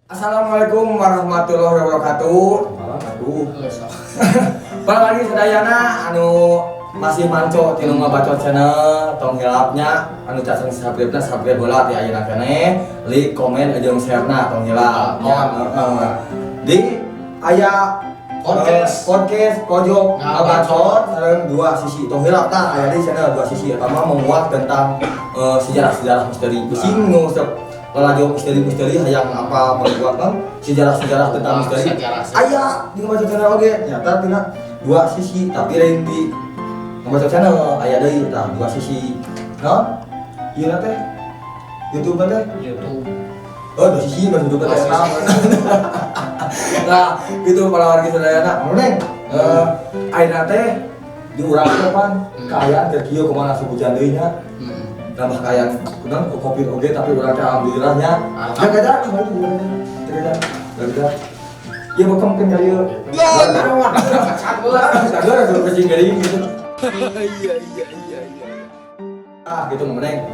Assalamualaikum warahmatullahi wabarakatuh. Aduh. Para lagi sadayana anu masih manco tinu Ngabacot Channel, tong hilapnya anu cacan subscribe na, subscribe heula ti ayeuna keneh, like, komen jeung share-na tong hilap nya. Heeh. Di aya podcast. Podcast pojok Ngabacot sareng dua sisi, tong hilap tah aya di channel dua sisi eta mah menguak tentang sejarah-sejarah misteri. Pusing nu resep lalajo misteri-misteri, hayang apa menguak kan sejarah-sejarah tentang misteri. Sejarah-sejarah. Aya di Ngabacot Channel oge nyata tina dua sisi, tapi lain di Ngabacot Channel aya deui tah dua sisi. Naon? Ieu teh YouTube teh. YouTube. Oh, dua sisi bahasa YouTube teh. Dua sisi. Nah, itu para warga sadayana. Neng, ayeuna teh di urang teh pan kaayaan teh kieu kumaha asup hujan deui nya. Tambah kaayaan kunaon ku Covid oge, tapi urang teh alhamdulillah nya. Jaga jarak kumaha itu urang teh. Jaga jarak. Jaga jarak. Ieu bekem kan kali ieu. Ya, naon? Sageura. Sageura suruh kecing geuring gitu. Iya. Ah, gitu meneng.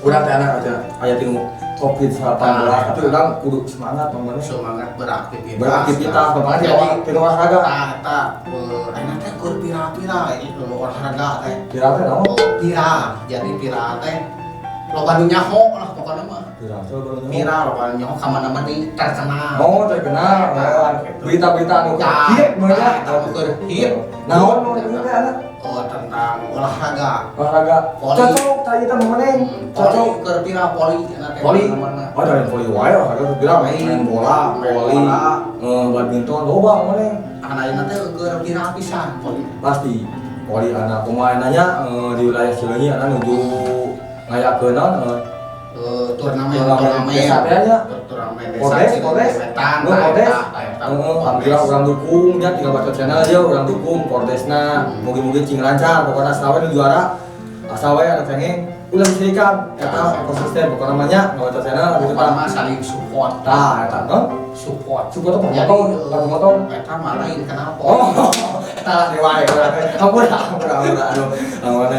Urang teh anak aja aya tinu Covid-19, tapi urang kudu semangat meneng. Semangat beraktivitas. Beraktivitas, bapaknya Jadi, tinu olahraga. Tah eta ayeuna teh keur viral-viral ieu olahraga teh. Viral teh naon? Oh, viral. Jadi viral teh loba nu nyaho lah pokoknya mah. Viral teh loba nu nyaho. Viral loba nu nyaho ka mana-mana terkenal. Oh, terkenal. Nah, gitu. Berita-berita anu Tah, hit meureun. Tah, eta nu keur hit. Naon nu ieu teh anak? Oh, tentang olahraga. Olahraga. Voli. Cocok tah ieu teh meneng. Voli Cocok. keur viral voli cenah teh Voli. mana-mana. Oh, dari voli wae olahraga keur viral main bola, Main voli, bola. Badminton loba meneng. Ayeuna teh keur viral pisan voli. Pasti. Voli anak kumaha nanya di wilayah Cileunyi anak nuju ngayakeun naon Turnamen. Turnamen Turnamen. Desa teh nya. Turnamen desa. Pordes, Cileunyi Pordes. Wetan, Oh, tah, Pordes. eta, tah, eta. Heeh, alhamdulillah urang dukung nya, tinggal baca channel aja urang dukung Pordesna. Mugi-mugi cing lancar, pokoknya sawe nu juara. Asa we anu kenging ulah disirikan eta konsisten pokokna mah nya ngabaca channel gitu Pokoknya tah. Mah saling support. Tah eta non Support. Support apa? Jadi, Motor, motor. Eta mah lain kenapa? Oh, eta lah dewa ya. Ampun, ampun, ampun, aduh. Ampun.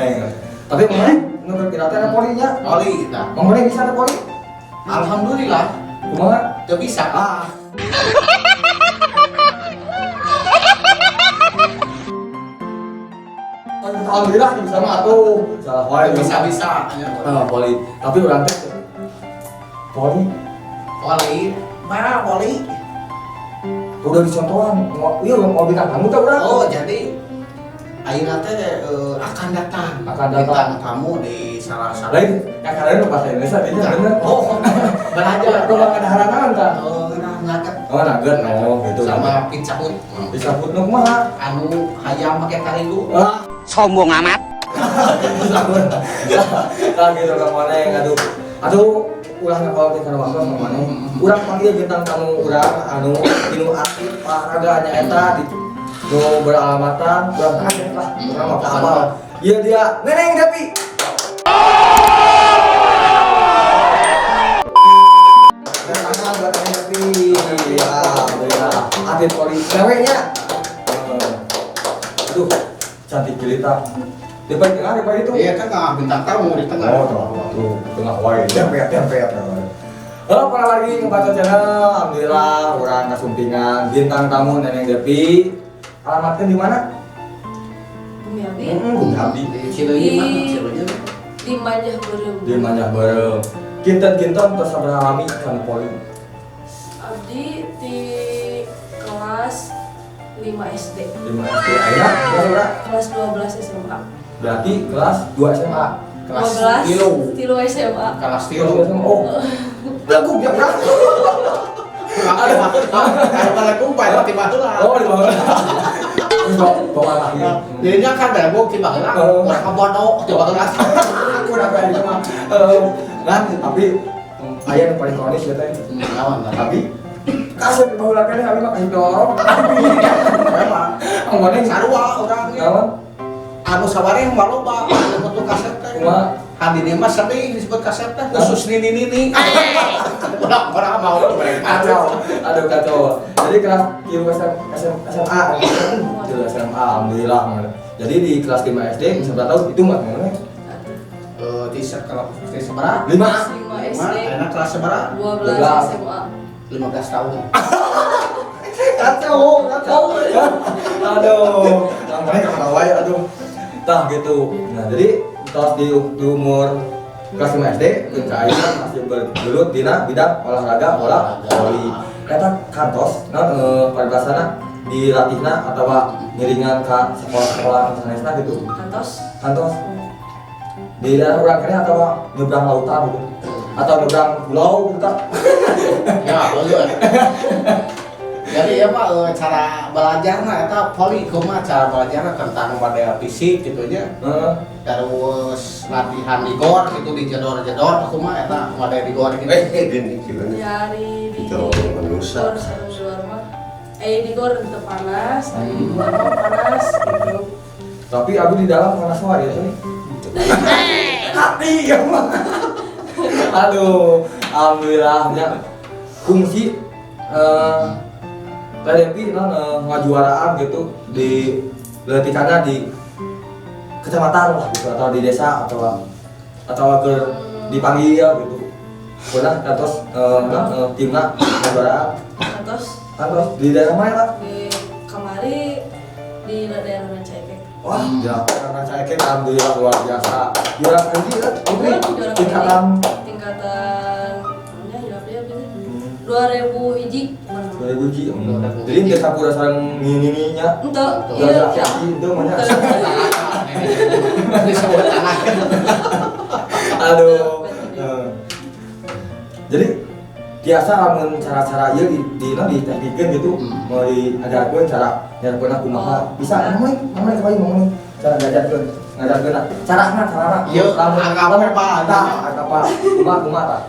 Tapi kemarin nu berpira teh ada polinya. Voli tah. Mang Boneng bisa ada poli? Alhamdulillah Kumaha? teu bisa. Ah. Alhamdulillah bisa mah atuh. Salah wae. Bisa-bisa. Ah, poli. Tapi urang teh poli Voli, mana voli? Udah dicontohan. Iya, mau bintang tamu teh urang. Oh, jadi ayeuna teh akan datang. Akan datang. Bintang tamu di salah satu. Lain, yang kalian bahasa Indonesia dia bener. Oh, belajar. Kok bang ada harangan tah? Oh, nah, nugget. Oh, nugget. Oh, gitu. Sama pizza hut. Pizza Hut nu kumaha? Anu hayam make tarigu. Ah, Sombong amat. Pizza Hut. Tah gitu Kang Moneng, aduh. Aduh, ulah ngapal teh kana waktu Kang Moneng. Urang panggil bintang tamu urang anu tinu aktif olahraga nya eta di nu beralamatan urang kaget lah, urang mah apal. Ieu dia, Neneng Depi. Tangan buat Neneng Depi. Alhamdulillah. Atlet voli ceweknya. Aduh, cantik jelita. Di paling tengah, di paling itu. Iya, tengah bintang tamu di tengah. Oh, tengah, tuh, tengah wae. Dempet, dempet. Halo para wargi ngebaca channel, alhamdulillah urang kasumpingan bintang tamu Neneng Depi. Alamatnya di mana? Bumi Abdi. Bumi Abdi. Di Cileunyi mana? Cileunyi. Di Manjah Beureum. Di Manjah Beureum. Kinten-kinten tos sabaraha lami kan poli? Abdi di kelas 5 SD. 5 SD. Ayeuna kelas berapa? Kelas 12 SMA. Berarti kelas 2 SMA. Kelas 12 tilu. Tilu SMA. Kelas Kelas tilu. 2 SMA. Oh. Lagu ya urang. Ada ada kumpai tiba heula. Oh, di bawah. Terus bawa bawa lagi. Jadinya kan bego tiba heula. Oh. Urang ngabodo tiba heula. Aku udah kayak gitu mah. Nah, tapi aya nu paling kronis ya teh. Lawan lah. Tapi kasep di baheula keneh abi mah kasih dorong. Memang. Ang mana Sarua urang ge. Naon? Anu sawareh mah loba anu disebut kaset teh. Kumaha? Hadine mah sering disebut kaset teh khusus nini-nini. Urang urang mau mereka. Kacau. Aduh kacau. Jadi kelas tilu SM, SM, SMA, tilu SMA alhamdulillah. Jadi di kelas 5 SD seberapa tahun itu mah mana? Di sekolah di sabaraha? 5. 5 SD. Enak kelas sabaraha? 12 SMA. 15 tahun. Kacau, kacau. Aduh, namanya ketawa ya, aduh. Tah gitu. Nah, jadi tos di umur kelas 5 SD, Kunca Aina masih bergelut dina bidang olahraga bola voli. Eta kantos, nah paribasana dilatihna atau ngiringan ka sekolah-sekolah sanesna gitu. Kantos. Kantos di daerah urang keneh atau nyebrang lautan gitu atau nyebrang pulau gitu tah. Ya, bener. Jadi ya Pak, cara belajarna eta voli kumaha cara belajarna tentang model fisik gitu nya. Heeh. Terus latihan di gor gitu di jedor-jedor kumaha eta model di gor gitu. Eh, gini gimana? Dari di Itu manusia. gor sareng di luar mah. Eh, di gor teu panas, di luar mah panas gitu. Tapi aku di dalam panas wae ya. Hati ya mah. Aduh, alhamdulillah ya. Fungsi Teh Devi non ngajuaraan gitu di leutikana di kecamatan lah gitu atau di desa atau ke dipanggil gitu. Pernah kantos non timna ngajuaraan Kantos. Kantos di daerah mana, Pak? Di kamari di daerah Rancaekek. Wah, ya, karena saya kira alhamdulillah luar biasa. Juara hiji kan? Putri. Juara tingkatan tingkatan namanya hilap dia gitu. 2000 hiji. 2000 hiji. Jadi teu sapura sareng nini-nininya. Ente, Juara iya. laki-laki itu mah nya. Disebut anak. Aduh. Jadi biasa lamun cara-cara ieu di diteknikeun gitu, mau diajarkeun cara nyajarkeun kumaha. Bisa ngomong, ngomong kembali ngomong cara ngajarkeun, ngajarkeun carana carana. Ieu, lamun anggap apa, tah, anggap apa. Kumaha kumaha tah.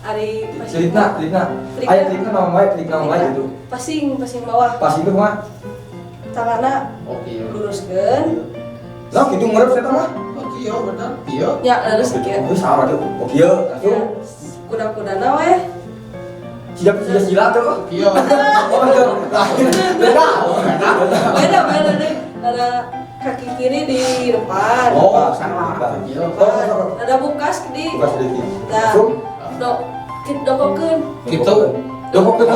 Ari passing. Trikna, trikna. Trikna. Aya trikna naon wae, trik naon wae gitu. Passing, passing bawah. Passing itu kumaha? Tanganna Oke. luruskeun. Lah kitu ngurep saya mah. Oke, yo bener. Iya. Ya, lurus kieu. Itu salah tuh. Oh kieu, Ya, langsung kuda-kudana we. siap siap sila tuh. Iya. Oh, itu. Beda. Beda, beda deh. Ada kaki kiri di depan. Oh, salah. Iya. Oh, Ada bukas di. Buka sedikit. Nah. Langsung. Dok, dokokeun. Gitu. Dokokeun.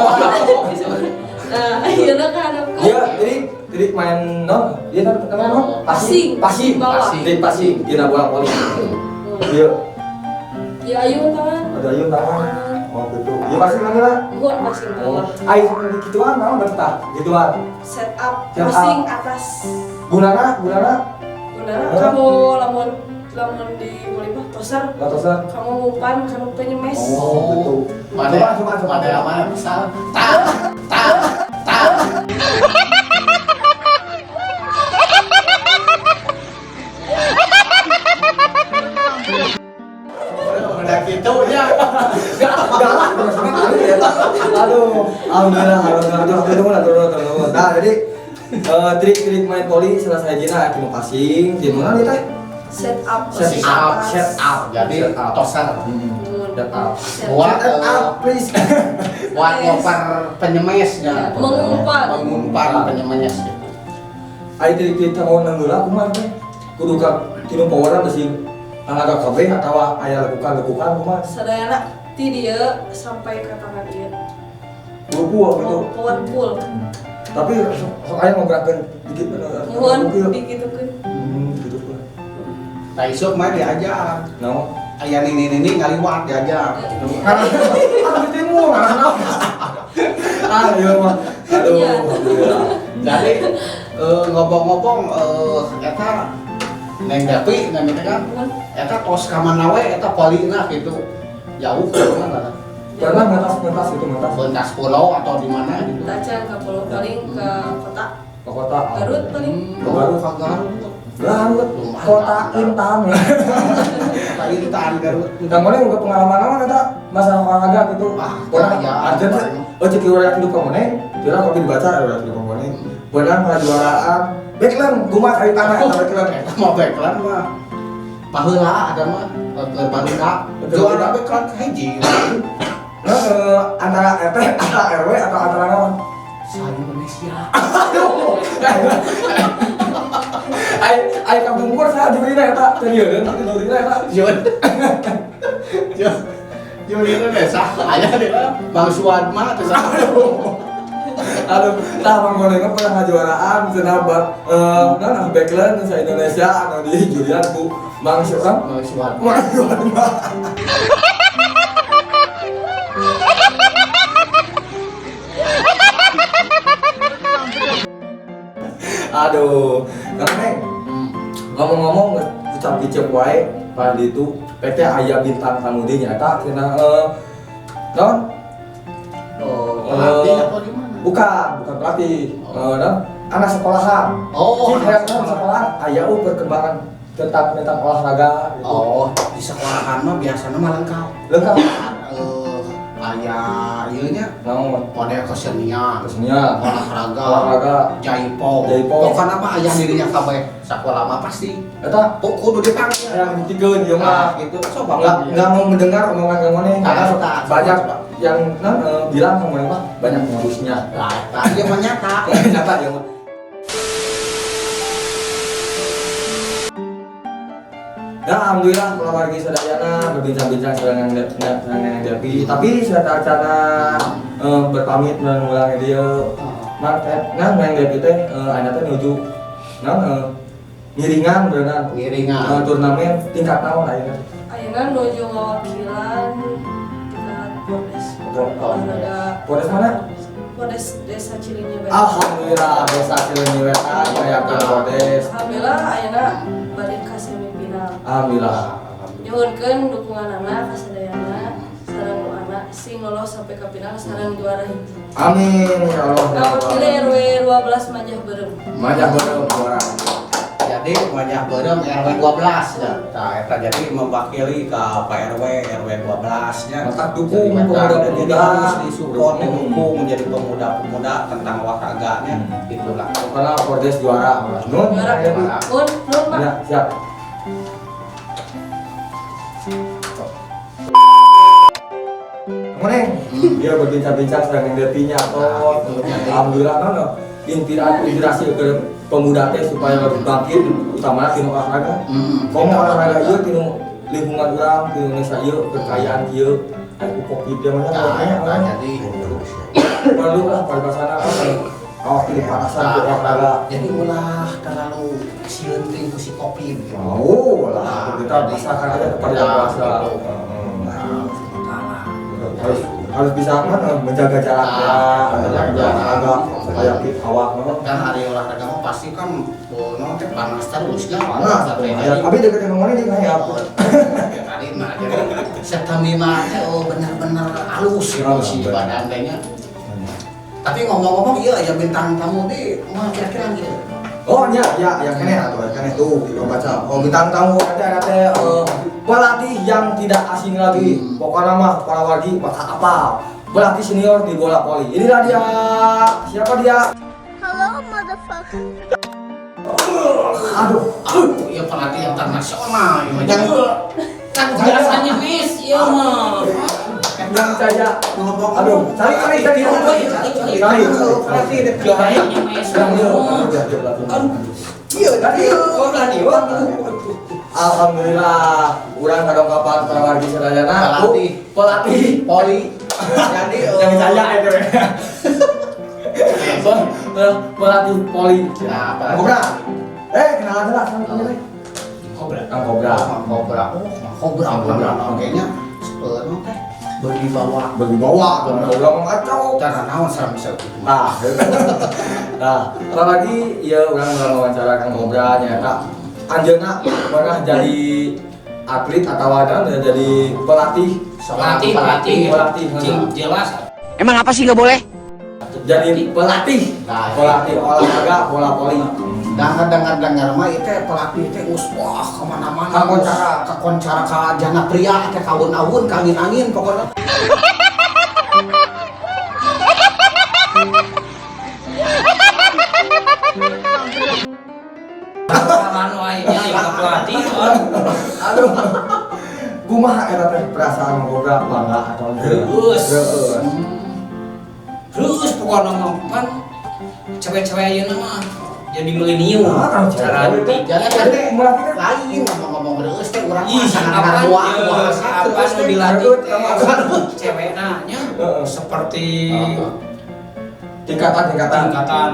Nah, iya nah hadapkeun. Iya, jadi main non, dia namanya non? Passing. Passing, Bawah. passing, passing, dina bola voli. Iya, Ya ayun tangan. ada ayun tangan. Oh gitu. Iya passing mana lah? Muhun passing Oh, bawah. ayo gituan, naon berarti tah? Gituan. Set up Set up. passing atas. Gunana, gunana, Gunana Hah? kamu lamun lamun di voli mah toser nggak kamu ngumpan kamu penyemes. Oh, gitu. Mana Coba, coba, coba. Mana mana bisa. Tak, tak, tak. Udah gitu ya. Galak maksudnya kali ya. Aduh, alhamdulillah, alhamdulillah, aduh, aduh, aduh, aduh, aduh. Nah, jadi trik-trik main voli selesai jina, tinu passing, tinu naon ieu teh? Set up Set passing up, atas. set up. Jadi Set up. toser. Muhun. Set up. Set Buat, Set up, please. Buat ngoper penyemesnya. Mengumpan. Mengumpan penyemes gitu. Ayo trik-trik mau nenggula kumaha teh? Kudu ka tinu poweran besi tenaga kabeh atawa aya lekukan-lekukan kumaha? Sadayana ti dieu sampai ke tangan ieu. Buku gitu. Powerful. Tapi sok aya ngogerakeun dikit Muhun dikitukeun. Gitu kan. Nah, isuk mah diajar. Naon? Aya nini-nini ngaliwat diajar. Aduh, ditimu, ngarah. Ah, iya mah. Aduh, Iya. alhamdulillah. Jadi ngobong-ngobong eta Neng Devi namanya kan Muhun. eta tos ka mana we eta polina gitu. Jauh ke mana? Pernah ngetas-ngetas gitu, ngetas Bentas pulau atau di mana gitu. Tacan ke pulau paling ke kota ke kota. Garut paling. Garut, ke Garut. Garut, kota Intan. Kota Intan Garut. Kang mana juga pengalaman apa eta masalah olahraga gitu. Ah, Pernah ya. aja tuh. Oh, cek riwayat hidup kamu nih. Kira kopi dibaca riwayat hidup kamu nih. Pernah kejuaraan. Backland, kumaha caritana eta backland. Eta mah backland mah. Baheula ada mah keur barudak. Juara backland hiji. Nah, antara RT, antara RW atau antara naon? Sa Indonesia. Aduh. Ai ai kampung saya jurina eta, teu yeun, tapi jurina eta. Jun. Jun. Juri teh saha aya deh. Bang Suadma teh saha. Aduh, tah Mang Goneng mah pernah ngajuaraan cenah nah backland sa Indonesia anu di jurian ku Mang siapa? Bang Suadma. Mang Suadma. Aduh, Kang Neng, ngomong-ngomong ucap icep wae pada itu PT aya bintang tamu di nyata cenah non Oh, pelatih atau gimana? Bukan, bukan pelatih. Oh. Non, anak sekolahan. Oh, Cik, anak hayang sekolah. sekolahan aya perkembangan tentang tentang olahraga gitu. Oh, di sekolahan mah biasanya mah lengkap. Lengkap. Aya ieu nya Naon? model kesenian, Kesenian, olahraga, olahraga, jaipong. Jaipong. Pokokna mah aya dirinya kabeh. Sakola mah pasti. Eta Kudu dipanggil. yang buktikeun ieu Nah, mah. gitu. Coba Nggak mau mendengar omongan Kang Moneng Nah, karena tak, banyak coba. yang nah, bilang Kang Moneng mah banyak modusnya. Nah, eta ieu mah nyata. Nyata ieu mah. Ya, alhamdulillah keluarga sadayana berbincang-bincang dengan dengan Devi. Tapi saya acana berpamit mengulangi dia. Mang teh, nah Neng Devi teh ayeuna teh nuju naon ngiringan berenang. Ngiringan. Turnamen tingkat naon ayeuna? Ayeuna nuju ngawakilan tingkat Pordes. Olahraga. Pordes mana? Pordes Desa Cileunyi Wetan. Alhamdulillah Desa Cileunyi Wetan ngayakeun Pordes. Alhamdulillah ayeuna balik ka semifinal. Alhamdulillah. Nyuhunkeun dukunganana ka sadayana sareng doana sing lolos sampai ka final sareng juara hiji. Amin ya Allah. Ya Allah. Ngawakili RW 12 Majah Beureum. Majah Beureum juara. Jadi Majah Beureum RW 12 ya. Nah, eta jadi mewakili ke Pak RW RW 12 nya. Maka dukung Jadi, pemuda-pemuda. jadi harus disupport, didukung menjadi pemuda-pemuda tentang olahraganya gitulah. Pokoknya Pordes juara. Nun, Juara. Devi. Nun, nun Pak. Ya, siap. Neng, dia berbincang-bincang sedang Devinya atau Nah, gitu, jadi. alhamdulillah no, inspirasi ke pemuda teh supaya lebih bangkit utamanya tinu olahraga. Komo olahraga ieu tinu lingkungan urang, tinu Indonesia ieu kekayaan ieu. Aya ku Covid dia mah Nah, eta jadi perlu lah paribasana kan awas di panasan ku olahraga. Jadi ulah terlalu sieun teuing ku si Covid gitu. Oh lah, kita pasrahkan aja kepada yang Nah, kuasa. gitu. Heeh. Nah, Harus harus bisa kan menjaga jarak Nah, ya, menjaga jarak. olahraga supaya fit awak no. Kan hari olahraga mah pasti kan oh, no, teh panas terus ya. Panas, Sampai ya, tapi deket yang ngomongnya dia kayak Oh, ya tadi nah jadi stamina teh oh benar-benar halus gitu Halus, si benar. badan teh nya. Tapi ngomong-ngomong iya ya bintang tamu di mah kira-kira gitu. Oh ya, ya, yang kene atau yang kene tuh kita baca. Oh bintang tamu nanti ada teh pelatih yang tidak asing lagi. Pokoknya mah para wargi bakal apal. Pelatih senior di bola voli. Inilah dia. Siapa dia? Hello, motherfucker. Aduh. Aduh, iya pelatih internasional iya mah. Kan biasanya wis ieu mah. Yang saya. Aduh, cari cari cari cari Cari, cari. Pelatih deh. Kayaknya wis. Yang dia, dia dia pelatih. Iya, Tadi, kok pelatih? Alhamdulillah, urang kadongkapan para wargi sadayana. Pelatih. Pelatih. Poli. Jadi Yang saya itu ya. Pelatih poli. Nah, pelatih. Kobra. Kenalan lah sama temen Kobra. Kang Kobra. Mang Kobra. Oh, Mang Kobra. Mang Kobra. Kobra. Kayaknya no teh berwibawa. Berwibawa, Kang Kobra mah kacau. Cara naon serem bisa gitu. Nah, nah, apalagi ya urang udah wawancara Kang Kobra nyata anjeunna pernah jadi atlet atau ada jadi pelatih. Pelatih, pelatih. Pelatih. Cing, jelas. Emang apa sih nggak boleh? Jadi pelatih, Nah, pelatih olahraga bola voli. Dengar-dengar mah itu pelatih teh geus wah kemana-mana. Kakoncara. Kakoncara ka jana pria teh kawun-awun kangin-angin pokoknya. Pengalaman wae nya yang pelatih. Aduh. Kumaha eta teh perasaan Kobra bangga atau Terus. Terus. Terus pokoknya mah pan cewek-cewek ayeuna mah jadi milenium. Ah, Cara cewek-cewek. di Jadi Jadi melatih kan lain ngomong-ngomong Tong geus teh urang mah Ih, sangat apa buah ieu? buah Apa nu dilatih teh? Cewekna nya seperti Tingkatan tingkatan. tingkatan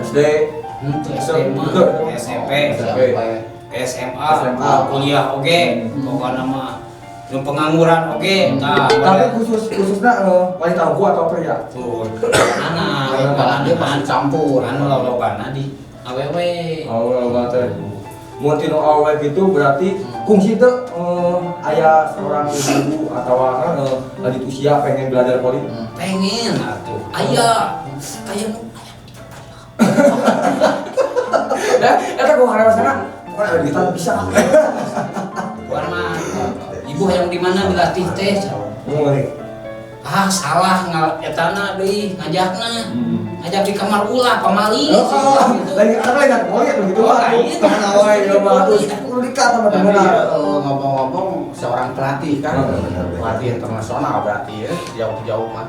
SD, henteu SD mah, Betul. SMP, SMP. SMA, SMA. kuliah oge, pokokna mah nu pengangguran oge, tah. Tapi khususnya wanita unggul atau pria? Tuh, anak, Lain malah dia pasti campur. anu lolobana di awewe. Oh, teh. Mun tinu awewe gitu berarti kungsi teh aya seorang ibu atau lanjut usia pengen belajar voli. Pengen atuh. Aya, aya nu Nah, eta kumaha rasana? Bukan ada duitan bisa. Bukan mah. Ibu hayang di mana dilatih teh? Mulai. Ah, salah etana deui ngajakna. Ngajak di kamar ulah pamali. Oh, lagi apa lagi voli atau gitu Oh, mah. lain. Temen awewe ieu mah atuh kudu dekat sama Jadi temen. ngomong-ngomong seorang pelatih kan, Benar. pelatih internasional berarti ya, jauh-jauh mah.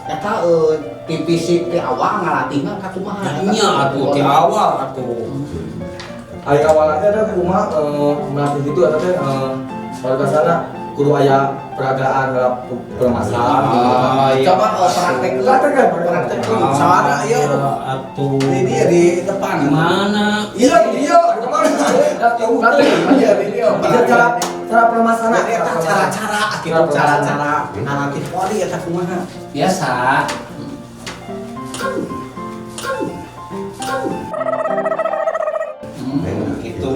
Eta ti fisik ti awal ngalatihna ka kumaha? Nya atuh ti awal atuh. Ari awalnya teh ada kumaha melatih gitu eta teh pada kudu aya peragaan dalam permasalahan gitu. Ah, iya. Coba praktek Praktek kan? praktek soalnya iya atuh. di dia di depan. Gimana? Iya, iya, kemana? Praktek. Iya, di dia. Cara cara permasalahan. Jadi eta cara-cara gitu, cara-cara ngalatih voli eta kumaha? Biasa. Gitu.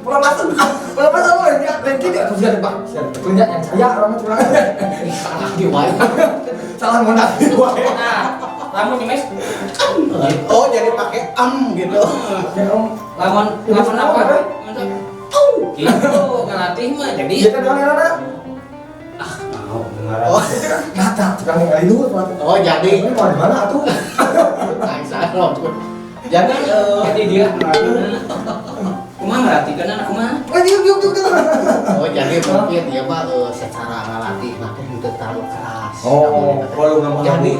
Permasalahan lo yang lain tidak terus ada pak. Sebetulnya yang saya orangnya curang. Salah di wae. Salah ngundang wae. Nah, lamun nyemes. Oh, jadi pakai em gitu. Ya om, Lamun lamun apa? Gitu ngelatih mah jadi Iya kan doang ada. ah mau ngarang. Oh, Itu kan nata, tukang ningali dulu. oh jadi Ini mau di mana atuh? Salah. Jadi Jadi dia ngelatihna. Kumaha ngelatihkeun anak kumaha? Eh, diuk diuk diuk. Oh, jadi mungkin dia mah secara ngalatih mah teh henteu terlalu keras. Oh, kalau nggak mau. Jadi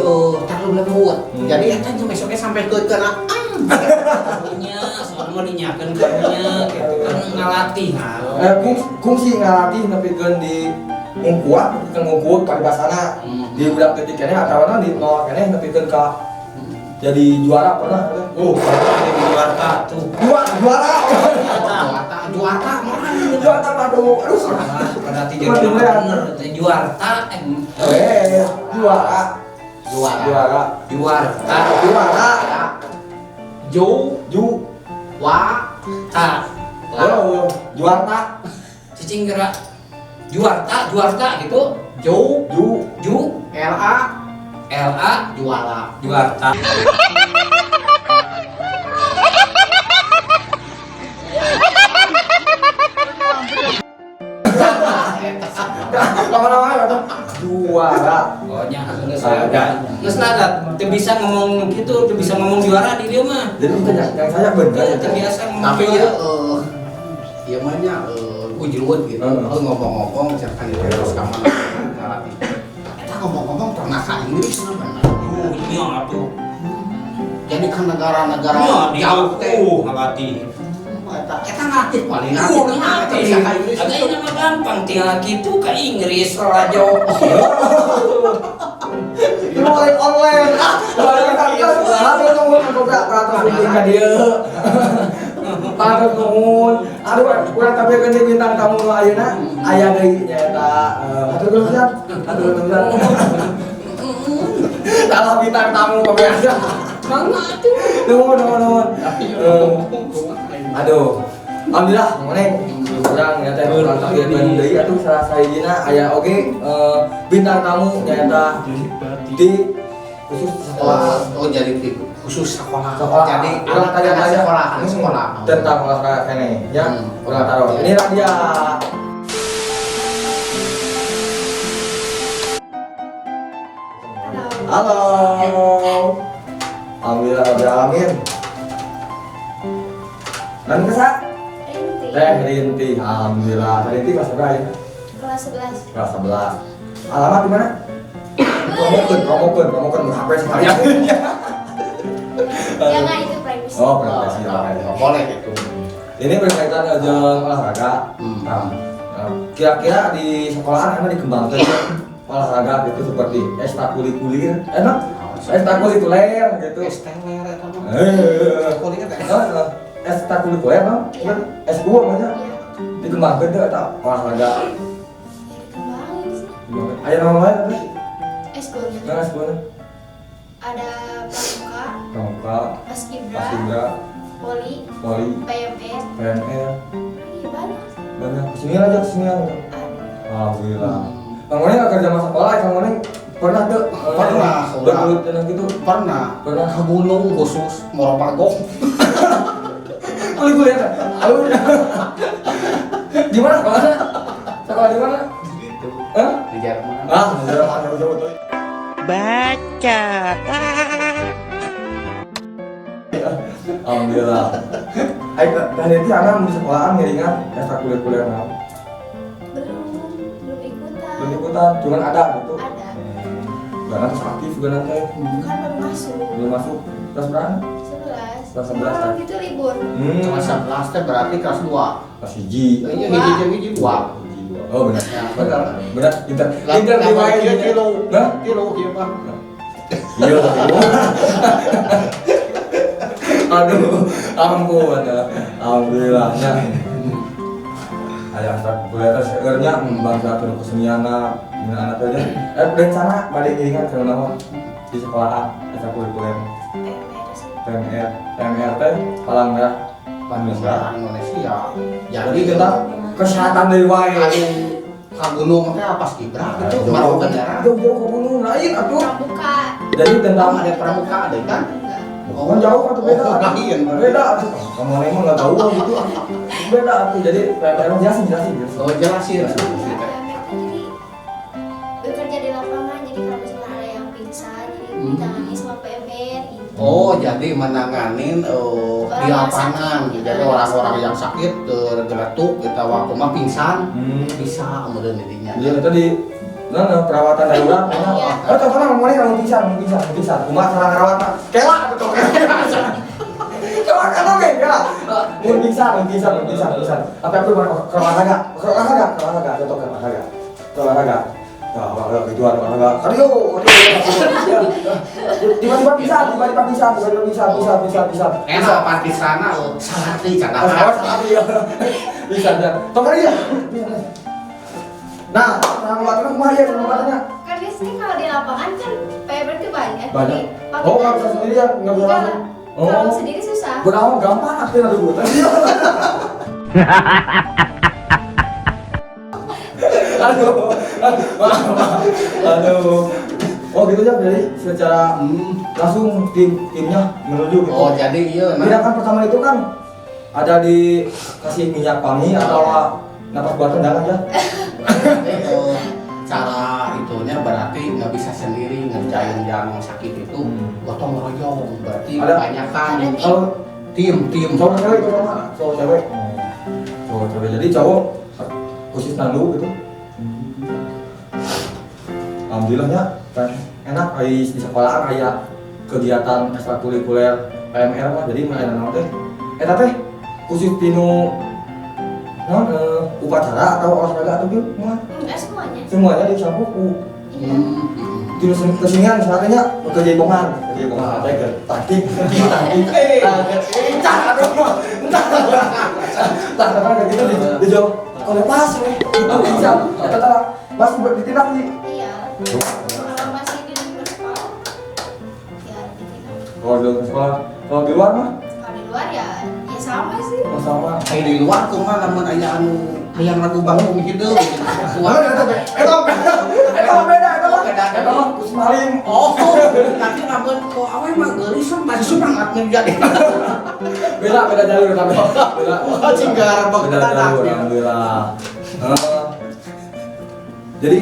terlalu lembut. Hmm. Jadi eta besoknya sampai ke kena Karunya, soalnya mau dinyakeun karunya gitu kan ngalatih. Kungsi ngalatih nepikeun di ngungkuat, nepikeun ngungkuat paribasana di budak detik keneh atawa di nol keneh nepikeun ka jadi juara pernah. Oh, pernah di juara tuh. Juara. Juara, juara mana? Juara aduh. Aduh. Salah, berarti jadi bener teh juara Juara. Juara. Juara. Juara. Juara. Ju Ju. wa Ta. Oh, juara. Cicing gerak. Juara, juara gitu. Ju Ju. Ju L A L A juara. juara. Lama-lama atau juara. Pokoknya geus ada. Geus lah, teu bisa ngomong gitu, teu bisa ngomong juara di dia mah. Jadi itu yang saya bener. Teu biasa ngomong Tapi juara. ya ieu mah nya ujrut gitu. Ngomong-ngomong misalkan di terus ka mana ngalatih. Eta ngomong-ngomong pernah ka Inggris mah bener. Oh, iya atuh. Jadi ke negara-negara jauh teh. Ngalatih. Eta eta ngalatih paling ngalatih mah eta bisa ka Inggris. Agak ini mah gampang tinggal gitu ke Inggris rajo. Itu mulai online. Ah, hatur nuhun kobra peratus ribu ka dieu. Hatur nuhun. Aduh, urang tampilkeun deui bintang tamu nu ayeuna aya deui nyaeta hatur nuhun pisan. Hatur nuhun pisan. Salah bintang tamu pemirsa. Mangga atuh. Nuhun nuhun nuhun. Aduh. Alhamdulillah, ngoreng urang nyaeta urang tampilkeun deui atuh salah sahijina aya oge bintang tamu nyaeta di khusus sekolah. Oh, jadi di khusus sekolah. Sekolah. Jadi urang anak tanya-tanya sekolah, anak sekolah. Tentang olahraga kene ya. Urang taruh. Ini dia. Halo. Alhamdulillah rabbil alamin. Dan kesa? Rinti. Teh Rinti, alhamdulillah. Teh Rinti kelas berapa ya? Kelas 11. Kelas 11. Alamat di mana? Promokeun, HP sekalian. Jangan, itu privacy. Oh, privacy. Oh, boleh gitu. Ini berkaitan dengan olahraga. Nah, kira-kira di sekolahan emang dikembangkan olahraga gitu seperti ekstrakurikuler, enak? Ekstrakurikuler gitu. Esteler eta mah. Ekstrakurikuler mah, S2 mah Iya. Dikembangkan tuh eta olahraga. Dikembangin sih. Aya nama lain apa? Eskulnya. Nah, eskulnya. Ada pramuka, Pramuka, paskibra, Paskibra, poli, Poli, PMR. PMR, Iya banyak. Banyak. Kesini aja kesini aja. Ada. Alhamdulillah. Kang Oneng nggak kerja masa sekolah, Kang Oneng pernah tuh Pernah, bergelut dengan gitu? Pernah. Pernah. Ke gunung khusus Moropago. Kulit-kulit. Aduh. Di mana sekolahnya? Sekolah di mana? Gitu. Hah? Di Jerman. Ah, di Jerman jauh-jauh tuh. Baca. Alhamdulillah. Ayo, tadi itu anak di sekolahan ngiringan ekstrakurikuler naon? Belum ikutan. Belum ikutan, cuman ada gitu. Ada. Karena terus aktif juga nanti. Kan baru masuk. Belum masuk. Kelas berapa? 11. Kelas 11, kan? Oh, gitu libur. Kelas 11 teh berarti kelas 2. Kelas 1. Iya, hiji jeung hiji 2. Oh, benar. Ya, benar. Benar, pintar. Pintar Lah, diwae. ieu tilu. Hah? Tilu ieu mah. Iya, aduh, ampun. Alhamdulillah. Nya. Aya ekstrakurikuler teh seueurnya bangsa teu kesenianna, dina anak teh. Rencana bade ngiringan ke naon di sekolahan ekstrakurikuler PMR sih. PMR. PMR teh Palang Merah Indonesia. Indonesia. Jadi tentang kesehatan dari wae. Anu ka gunung teh paskibra gitu, marau bendera. Jauh-jauh ke gunung lain atuh. Pramuka. Jadi tentang Ada pramuka ada kan? Enggak. Oh, jauh atau beda? Oh, lain. Beda atuh. Kamu emang nggak tahu gitu. Beda atuh. Jadi PMR jelasin jelasin. Oh, jelasin. PMR tuh jadi bekerja di lapangan, jadi kalau misalnya ada yang pingsan, jadi ditangani sama PMR gitu. Oh, jadi menanganin di Orang lapangan. sakit, Jadi gitu. orang-orang yang sakit tergeletuk kita waktu mah pingsan bisa kemudian dirinya. Iya, tadi nah, perawatan darurat. Iya. Oh, contohnya ngomongnya kalau pingsan, pingsan, pingsan. Kumaha cara ngarawatna? Kela atuh kela. Kela kan oke, kela. Mun pingsan, mun pingsan, mun pingsan, pingsan. Apa aku ke olahraga, ke olahraga, ke olahraga, contoh ke olahraga. Ke olahraga. Nah, olahraga gituan olahraga. Kardio, kardio. Tiba-tiba pingsan, tiba-tiba pingsan, tiba-tiba pingsan, pingsan, pingsan, pingsan. Enak pasti sana salah teh Oh, salah iya. Bisa, bisa. Tong kardio. Nah, cara ngobatnya kumaha ya, cara ngobatnya? Kan biasanya kalau di lapangan kan PMR itu banyak. Banyak. Jadi pakai Oh, nggak bisa sendirian, nggak bisa Enggak. langsung. Oh. Kalau sendiri susah. Berawal gampang atuh aduh. Aduh. Aduh. Oh gitu ya, jadi secara langsung timnya menuju gitu. Oh, jadi iya nah. Tindakan pertama itu kan ada dikasih minyak wangi atau napas buatan jangan ya? Cara itunya berarti nggak bisa sendiri ngerjain yang sakit itu gotong royong berarti Ada. kebanyakan Ada tim. Kalau tim cowok cewek itu sama cowok cewek. Cowok cewek jadi cowok khusus nandu gitu. Alhamdulillahnya kan enak ai di sekolahan aya kegiatan ekstrakurikuler PMR mah jadi mainan naon teh eta teh khusus tinu naon upacara atau olahraga atau gitu mah Enggak semuanya. semuanya dicampur ku Iya. tinu kesenian misalnya kejaipongan kejaipongan teh ke taktik taktik entah aduh entah entah kan kayak gitu di jauh kalau pas weh itu bisa eta teh masih buat ditindak sih. Iya. Kalau masih di lingkungan sekolah, ya ditindak. Kalau di luar sekolah, kalau di luar mah Kalau di luar ya, ya sama sih. oh, sama. Kayak di luar kumaha lamun aya anu hayang lagu bangung hideung gitu. Oh, eta eta beda eta mah. Beda. Eta mah kus maling. Oh, nanti lamun ko awe mah geulis masih semangat jadi. Beda beda jalur tapi. Beda. Oh, cinggar Beda beda jalur, alhamdulillah. Jadi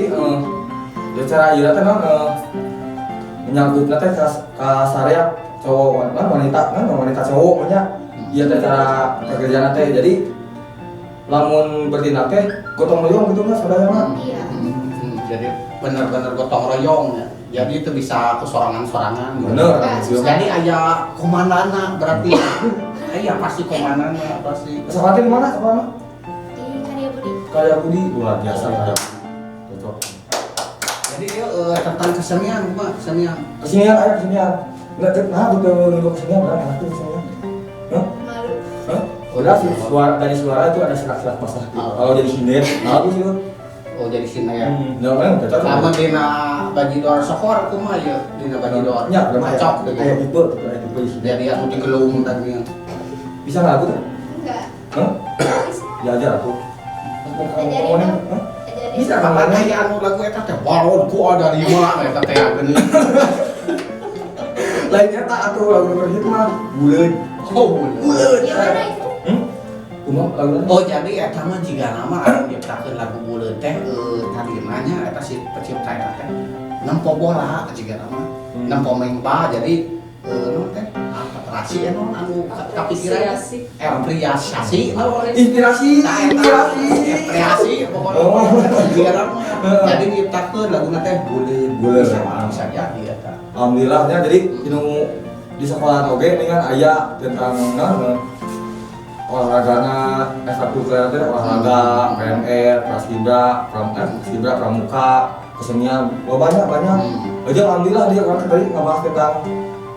ya cara ieu teh naon menyangkutna teh ka sarea cowok wanita kan wanita cowok nya. Ieu teh cara pekerjaan teh. Jadi lamun bertindak teh gotong royong gitu mah saudara mah. Iya. Jadi bener-bener gotong royong ya. Jadi itu bisa kesorangan-sorangan. Bener. Nggak, susah. Jadi aya komandana berarti. Iya pasti komanan mah pasti. Sekolah di mana sekolah? Di Karya Budi. Karya Budi luar biasa Karya Budi. Cocok. Jadi dia tentang kesenian, Pak, kesenian. Kesenian, ayo kesenian. Enggak, nah betul untuk kesenian berapa? Aku kesenian. Hah? Malu. Hah? Udah sih, suara dari suara itu ada serak-serak basah. Oh. Kalau jadi sinden, nah aku sih. Oh, jadi sinden. Nah, kan udah cocok. Lamun dina bajidor sokor kumaha ieu? Dina bajidor. Ya, udah mah. Cocok gitu. Kayak tipe, kayak tipe di sini. Jadi anu digelung tadi. Bisa nggak aku tuh? Enggak. Hah? Bisa. Diajar aku. Ajarin dong. Hah? Ajarin. Bisa Kapan kan? aya anu lagu eta teh balonku ada lima eta teh geuning. Lainnya tak atuh lagu berhikmah. Buleud. Oh, buleud. Buleud. Gimana itu? Hmm? Kumaha lagu? Oh, jadi eta mah jiga nama anu nyiptakeun lagu buleud teh tadina nya eta si pencipta eta teh nempo bola jiga nama. Nempo main jadi naon teh apresiasi naon anu kapikiran apresiasi naon Inspirasi, Nah, eta inspirasi. apresiasi pokoknya. Oh. Jiga nama. Jadi nyiptakeun laguna teh buleud. Buleud. Bisa bisa jadi eta. Alhamdulillahnya jadi inu di sekolah oge ini kan aya tentang naon olahragana ekstrakurikuler teh olahraga, PMR, paskibra, paskibra, pramuka, kesenian, wah banyak banyak. Aja alhamdulillah dia orang tadi ngebahas tentang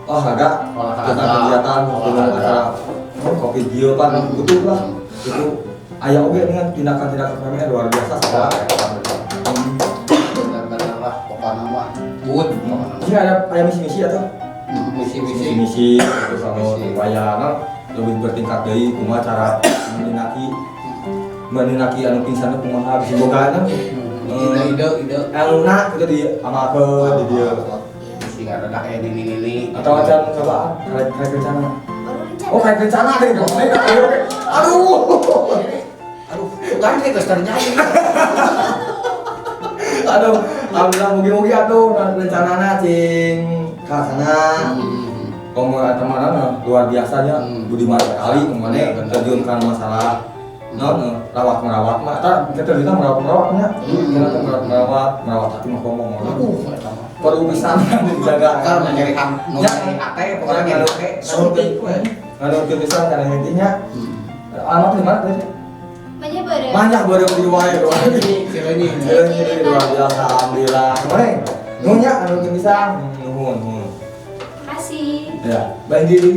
olahraga, Olahraga. tentang kegiatan, tentang Olahraga. acara kopi gio pan, butuh lah. Itu aya oge dengan tindakan-tindakan PMR luar biasa sekolah. Benar-benar lah pokoknya mah good pokoknya. Ini ada aya misi-misi atau? Misi-misi. Misi terus sama Misi. upaya kan lebih bertingkat deui kumaha cara menindaki menindaki anu pingsan teh kumaha bisa boga kan Ide-ide ide. elmuna itu di amalkeun di dieu Misi nggak ada kayak ini ini. atau acan cobaan karek karek rencana. Baru rencana. Oh, karek rencana deh. Aduh, Aduh, kan kayak geus terjadi. aduh, alhamdulillah mugi-mugi atuh rencanana cing kalaksana. Komo eta mah luar biasanya budiman sekali kemana Iya, bener. terjun kan masalah non rawat merawat mah eta kita terjun merawat merawatnya kita teh merawat merawat merawat hati mah ngomong Aduh, eta mah. perlu pisan dijaga. Kalau nyari nu Ya. nyari hate, pokoknya nyari hate, suntik we. Nganu pisan kana intinya alamat di mana tadi? Banyak baru. Banyak baru di wae doang. Cileunyi. Cileunyi luar biasa alhamdulillah. Kemana? Nuhun ya anu pisan. Nuhun nuhun. Makasih. Ya, baik diri.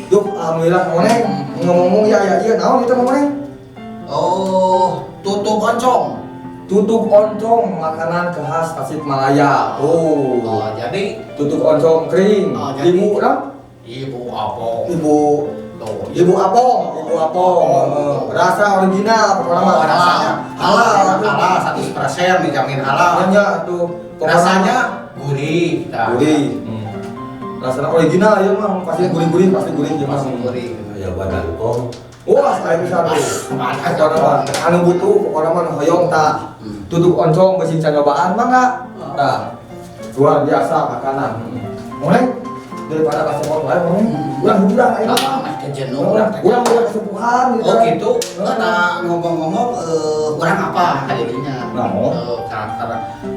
Duh, alhamdulillah kemana? Ngomong-ngomong ya ya iya naon itu kemana? Oh, tutup oncom. Tutup oncom makanan khas Tasikmalaya. Oh. Oh, jadi Tutup oncom kering. Oh, jadi- Ibu naon? Ibu Apong. Ibu Tuh. Ibu Apong, Ibu Apong. Rasa original pokoknya mah Oh, rasanya halal. Halal 100% dijamin halal. Hanya tuh pokoknya Rasanya gurih. Tah. gurih. Rasanya original ya mah pasti gurih-gurih, pasti gurih ya mah. Pasti gurih. Ya badan kong. Wah, saya bisa tuh. Pokoknya mah anu butuh, pokoknya mah nu hoyong tak tutup oncom besi can nyobaan mah enggak. Nah, luar biasa makanan. Mulai daripada kasih wae mulai. Urang hiburan ayeuna mah. Ah, mah teh jenuh Urang urang teh. urang udah kesepuhan gitu. Oh gitu. Nah, ngomong-ngomong urang apa dirinya? Nah, oh. Karakter.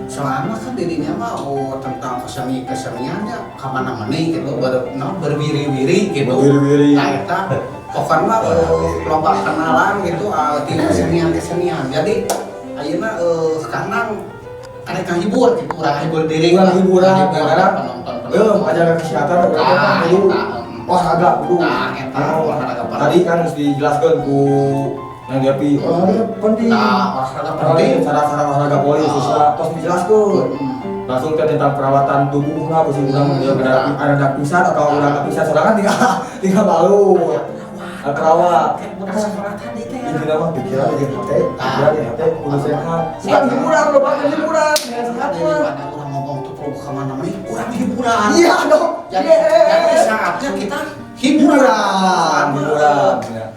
Soalnya kan dirinya mah oh, tentang keseniannya kamana mana gitu, ber, no, berwiri-wiri gitu. Berwiri-wiri. Nah, eta pokoknya mah loba kenalan gitu di kesenian-kesenian. Jadi ayeuna karena karena hibur gitu, urang hibur diri. Urang hiburan, Hibur karena penonton. Ajaran kesehatan urang teh Nah, kudu eta. olahraga kudu. Nah, eta olahraga perlu. Tadi kan harus dijelaskan ku Nang Depi, olahraga penting. Nah, olahraga penting. Cara-cara olahraga poli Ah. khususnya tos dijelaskan. Langsung teh tentang perawatan tubuh lah, bisi urang dia ada ada pisan atau urang pisan sorangan tinggal tinggal malu. Kerawat. Bukan sekolah tadi teh. Intinya mah pikiran jeung hate, pikiran jeung hate kudu sehat. Bukan hiburan, lo bahkan hiburan, ya sehat mah. Daripada orang ngomong tuh perlu kemana mana, orang hiburan. Iya dong. Jadi, Iya. jadi saatnya kita hiburan. Hiburan, hiburan. Ya.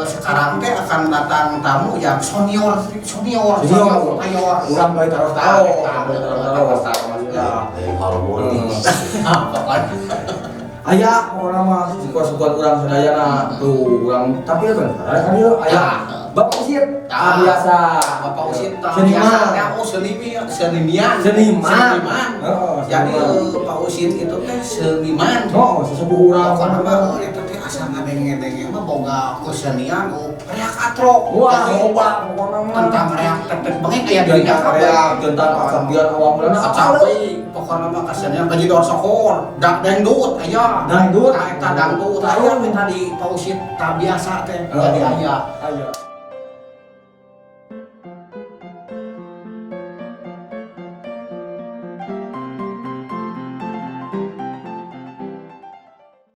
Sekarang teh akan datang tamu yang senior, senior, Senior. senior. Urang bae taruh-taruh, Taruh, taruh-taruh. taruh. Dari harmonis. Pokoknya. Aya orang mah suka-suka urang sadayana tuh urang tapi kan ada kan ieu aya Bapak Usit Ah. biasa Bapak Usit seniman. biasanya oh seniman, seniman, Seniman. seniman. Heeh, Jadi seniman. Pak Usit itu teh seniman. Oh, sesepuh urang. Pokoknya mah eta teh Asa ngadenge-denge mah boga kesenian, oh, reak atrok. Wah, Jadi, loba pokona mah. Tentang reak tek bengek aya di Tentang kabeh. reak, tentang kasabian awal mulana. Kacapi, pokokna mah kesenian bajidor sokor, dak dangdut aya. Dangdut. Tah, eta dangdut aya we tadi pausit tak biasa teh jadi aya. Aya.